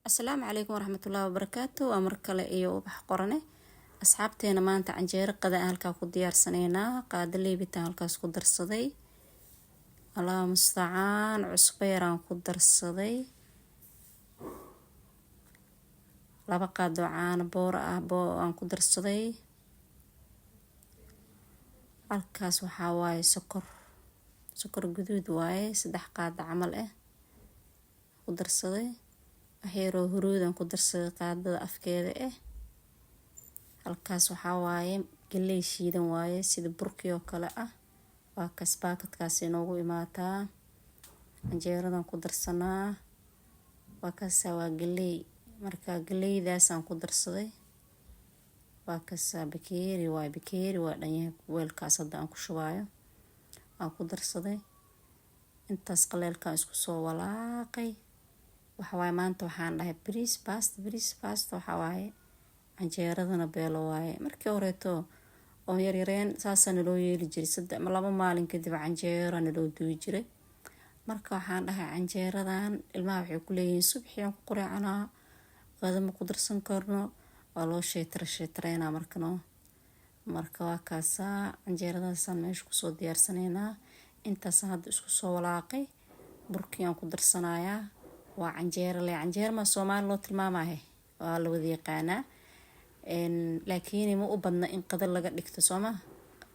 Asalaamu calaykum waraxmatullaahi wabarakaatu. Waa mar kale iyo Ubax Qorane. Asxaabteena, maanta canjeero qada aan halkaa ku diyaarsanaynaa. Qaado leebitaan halkaas ku darsaday, Allahu mustacaan, cusbo yaraan ku darsaday, 2 qaado caano boora ah boo aan ku darsaday. Halkaas waxaa waaye sokor, sokor guduud waaye, 3 qaado camal ah ku darsaday. Waxyaroo huruudaan ku darsaday qaadada afkeeda ah. Halkaas waxaa waaye galey shiidan waaye, sida burkii oo kale ah. Waa kaas, baakadkaas inoogu imaataa, canjeeradan ku darsanaa. Waa kaasa, waa galey. Marka galeydaasaan ku darsaday. Waa kaasa, bakeeri waaye, bakeeri waa dhanyahay weelkaas hadda aan ku shubaayo aan ku darsaday. Intaas qaleelkaan isku soo walaaqay. Waxawaaye maanta waxaan dhahay bariis basta, bariis basta. Waxaa waaye canjeeradana beelo waaye. Markii horeeto oo yaryareen saasaa naloo yeeli jiray, 3 2 maalin kadib canjeero naloo duwi jiray. Marka waxaan dhahay canjeeradan ilmaha waxay ku leeyihiin subxi aan ku qureecanaa, qada ma ku darsan karno, waa loo sheetara sheetareynaa markano. Marka waa kaasaa, canjeeradaasaan meesha kusoo diyaarsanaynaa. Intaasaan hadda isku soo walaaqay, burkii aan ku darsanayaa. Waa canjeero le, canjeero ma Soomaali loo tilmaamahe, waa la wada yaqaanaa, laakiin ma u badna in qada laga dhigto sooma,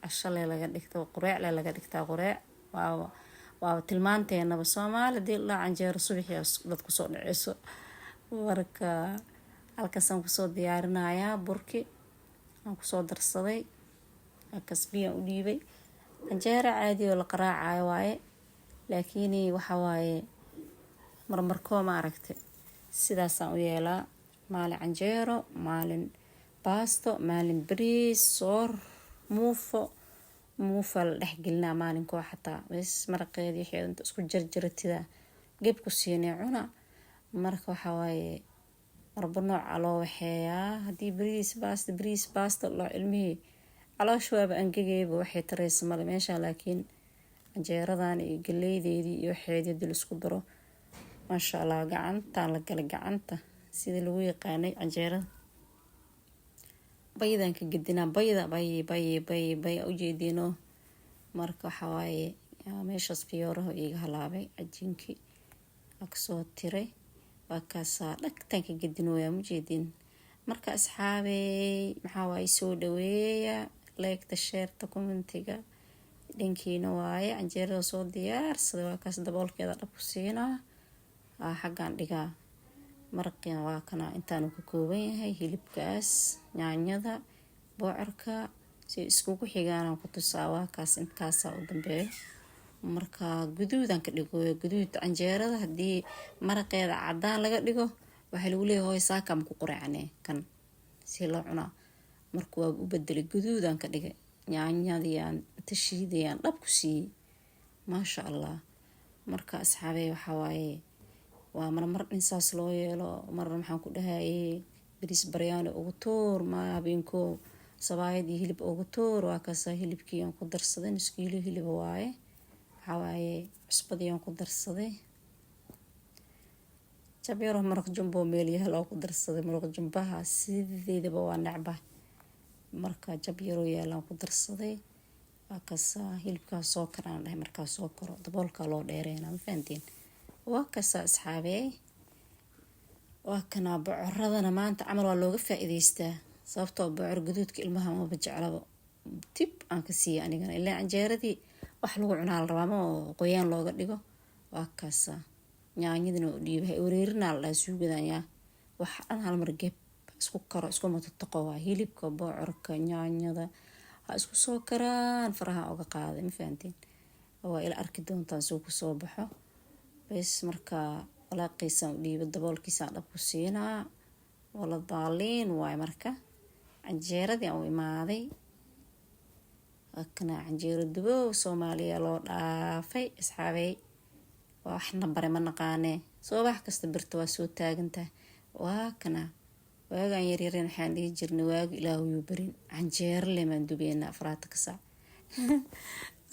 cashale laga dhigto, qureecle laga dhigtaa. Qureec waaba tilmaanteenaba Soomaali hadii la canjeero subaxii dad kusoo dhaceyso. Marka halkaasaan kusoo diyaarinayaa, burki aan kusoo darsaday, halkaas biyaan u dhiibay. Canjeero caadi oo la qaraacayo waaye, laakiin waxa waaye marmarkoo ma aragte sidaasaan u yeelaa: maalin canjeero, maalin baasto, maalin bariis, soor, muufo. Muufa la dhexgelinaa maalinkoo xataa bes maraqeedii waxay inta isku jarjaratida geb ku siinay cuna. Marka waxaa waaye marba nooca loo waxeeyaa. Haddii bariis baasta, bariis baasta loo ilmihii caloosha waaba angegayba, waxay taraysa male meesha. Laakiin canjeeradan iyo galeydeedii iyo waxeedii hadii laisku daro, maasha Allah, gacantaan la galay, gacanta sidii lagu yaqaanay canjeerada. Baydan ka gedinaa, bayda bay bay bay bay ujeediino. Marka waxaa waaye meeshaas fiyooraha iiga halaabay, cajiinkii waa kasoo tiray. Waa kaasaa, dhagtaan ka gedinooyaa, mujeediin. Marka asxaabey, maxaa waaye, soo dhaweeya, like-ta, share-ta, comment-iga dhankiina waaye. Canjeerada soo diyaarsaday, waa kaas, daboolkeeda dhab ku siinaa, waa xaggaan dhigaa. Maraqina waa kana, intaanu ka kooban yahay: hilibkaas, yaanyada, bocorka, si iskugu xigaanaan ku tusaa. Waa kaas, intaasaa u dambeeyo. Marka guduudan ka dhigooyo, guduud. Canjeerada haddii maraqeeda cadaan laga dhigo, waxaa lagu leeyahay, "Hooy, saaka ma ku qureecnee kan si loo cunaa?" Marka waa u bedelay, guduudan ka dhigay. Yaanyadii aan tashiidayaan dhab ku siiyey, maasha Allah. Marka asxaabey, waxaa waaye waa marmar in saas loo yeelo. Mar maxaan ku dhahayay bariis baryaani ugu tuur, ma habeenkoo sabaayad iyo hilib ugu tuur. Waa kaasa, hilibkii aan ku darsaday, nus kiilo hiliba waaye. Waxaa waaye cusbadii aan ku darsaday, jab yaroo maraq jumbo meel yaal oo ku darsaday. Maraq jumbaha sideedaba waa necba, marka jab yaroo yaalaan ku darsaday. Waa kaasa, hilibkaa soo karaan dhahay. Markaa soo karo, daboolkaa loo dheereynaa, ma fahanteen? Waa kaasa asxaabey, waa kanaa. Bocoradana maanta camal waa looga faa-iideystaa, sababtoo bocor guduudka ilmaha maba jeclaba. Tib aan ka siiya anigana, ilaa canjeeradii wax lagu cunaa la rabaa, ma oo qoyaan looga dhigo. Waa kaasa, yaanyadina u dhiibahay. Wareerinaa la dhaha suugadan, yaa wax dhan halmar geb isku karo, isku matatoqo. Waa hilibka, bocorka, yaanyada ha isku soo karaan, faraha oga qaaday, ma fahanteen? Waa ila arki doontaan suu kusoo baxo bes. Marka walaaqiisaan u dhiibo, daboolkiisaan dhab ku siinaa, wala daaliin waay. Marka canjeeradii aan u imaaday, kana canjeero dubow Soomaaliya loo dhaafay. Asxaabey, waa waxna bare ma naqaanee, soobax kasta birta waa soo taagantahay. Waa kana, waagaan yaryareen waxaan dhihi jirnay, "Waagu Ilaahuyuu barin, canjeero lemaan dubeynaa 24 saac,"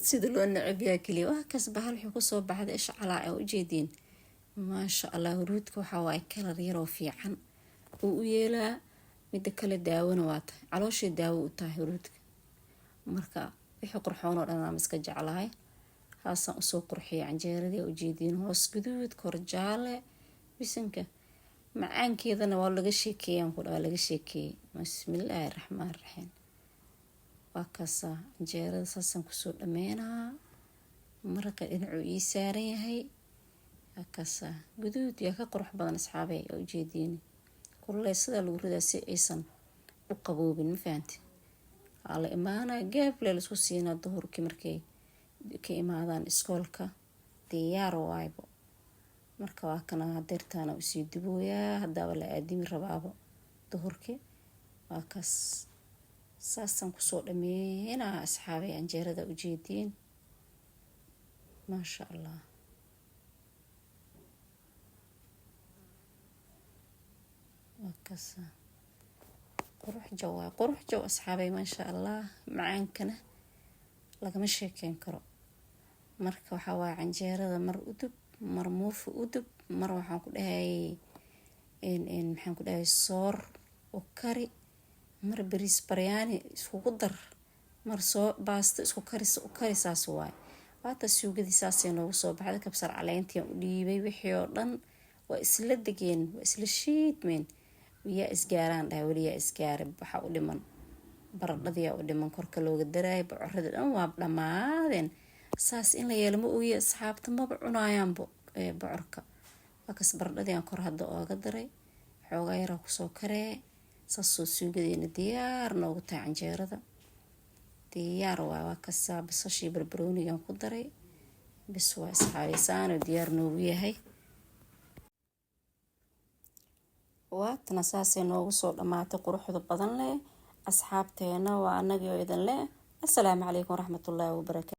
sida loo necabyaa keliya. Waa kas, bahal wuxuu kusoo baxday ishcalaa, ujeediin. Maasha Allah, huruudka waxaa waaye kalar yaroo fiican uu u yeelaa. Mida kale, daawona waa tahay, calooshay daawo u tahay huruudka. Marka wixii qurxoon oo dhan aan iska jeclahay. Haasaan usoo qurxiyay canjeeradii, ujeediin, hoos guduud, kor jaale. Bisinka, macaankeedana waa laga sheekeeyaan ku, waa laga sheekeeyey. Bismillaahi raxmaan raxiim. Waa kaasaa canjeerada, saasaan kusoo dhameynaa. Maraqa dhinacuu ii saaran yahay. Waa kaasaa guduud yaa ka qurux badan, asxaabey, aa ujeediin. Kululeysadaa lagu ridaa si aysan u qaboobin, ma fahanti? Waa la imaanaa, gaable laisku siinaa duhurkii markay ka imaadaan iskoolka, diyaar waaybo. Marka waa kana, hadeertaana usii dubooyaa, haddaaba la aadimi rabaabo duhurkii. Waa kaas, saasaan kusoo dhameynaa, asxaabay, canjeerada ujeediin. Maasha Allah, waa kaasa, qurux jaw waa qurux jaw, asxaabay. Maasha Allah, macaankana lagama sheekeyn karo. Marka waxaa waaye canjeerada mar udub, mar muufa udub, mar waxaan ku dhahayay, maxaan ku dhahay, soor u kari, mar bariis baryaani iskugu dar, mar soo baasto isku karis u kari, saas waaye. Waata suugadii, saasay noogu soo baxday. Kabsar caleentii u dhiibay, wixii oo dhan waa isla degeen, waa isla shiidmeen. Yaa isgaaraan dhahay, weli yaa isgaaray. Waxaa u dhiman baradhadiyaa u dhiman, korka looga daraayay. Bocoradii dhan waa dhammaadeen. Saas in la yeelo ma ogiye, asxaabta maba cunayaanbo bocorka. Waa kas, baradhadii aan kor hadda ooga daray, xoogaa yaraa kusoo karee. Saasoo suugadeena diyaar noogu tahay, canjeerada diyaar waay. Waa kasaa, basashii barbaroonigan ku daray, bis waa, asxaabaysaanoo diyaar noogu yahay. Waatana saasay noogu soo dhammaatay quruxda badan leh. Asxaabteena, waa anagii oo idin leh assalaamu calaykum waraxmatullaahi wabarakaatu.